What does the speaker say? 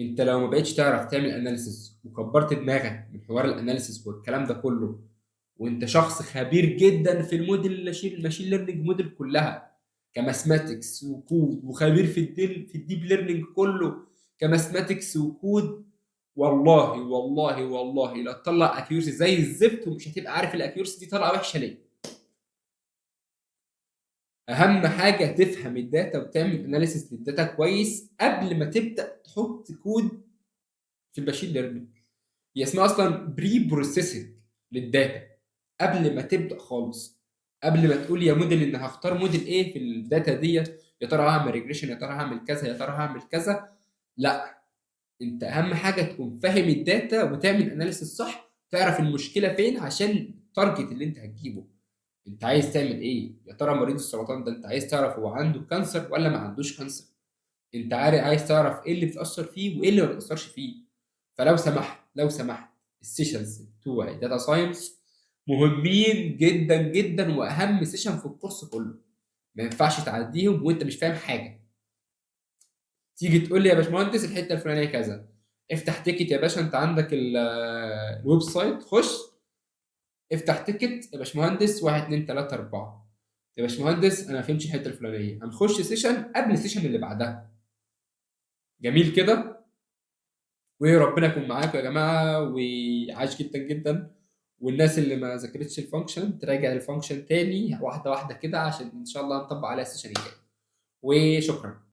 انت لو ما بقتش تعرف تعمل analysis وكبرت دماغك من حوار ال analysis والكلام ده كله، وانت شخص خبير جدا في ال model ال machine learning model كلها ك mathematics و code، وخبير في ال deep learning كله ك mathematics و code، والله والله والله لا تطلع accuracy زي الزفت، ومش هتبقى عارف ال accuracy دي طالعه وحشة ليه. اهم حاجة تفهم ال data وتعمل analysis لل data كويس قبل ما تبدا تحط كود في ال machine learning. هي اسمها اصلا preprocessing لل data، قبل ما تبدا خالص، قبل ما تقول يا موديل ان هختار موديل ايه في ال data ديت، يا ترى هعمل regression، يا ترى هعمل كذا، يا ترى هعمل كذا. لا، انت اهم حاجة تكون فاهم ال data وتعمل analysis صح، تعرف المشكلة فين عشان ال target اللي انت هتجيبه. انت عايز تعمل ايه؟ يا ترى مريض السرطان ده انت عايز تعرف هو عنده cancer ولا ما عندوش cancer؟ انت عارف عايز تعرف ايه اللي بتاثر فيه وايه اللي ما بتاثرش فيه. فلو سمحت لو سمحت، ال sessions بتوع data science مهمين جدا جدا، واهم session في الكورس كله، ما ينفعش تعديهم وانت مش فاهم حاجة. تيجي تقول لي يا باشمهندس الحتة الفلانية كذا، افتح ticket يا باشا، انت عندك ال website، خش افتح ticket يا باشمهندس 1 2 3 4، يا باشمهندس انا ما فهمتش الحتة الفلانية، هنخش session قبل ال session اللي بعدها. جميل كده، وربنا يكون معاكم يا جماعة، وعاش جدا جدا. والناس اللي ما ذاكرتش ال function تراجع ال function تاني واحدة واحدة كده، عشان ان شاء الله نطبق عليها ال session الجاي. وشكرا.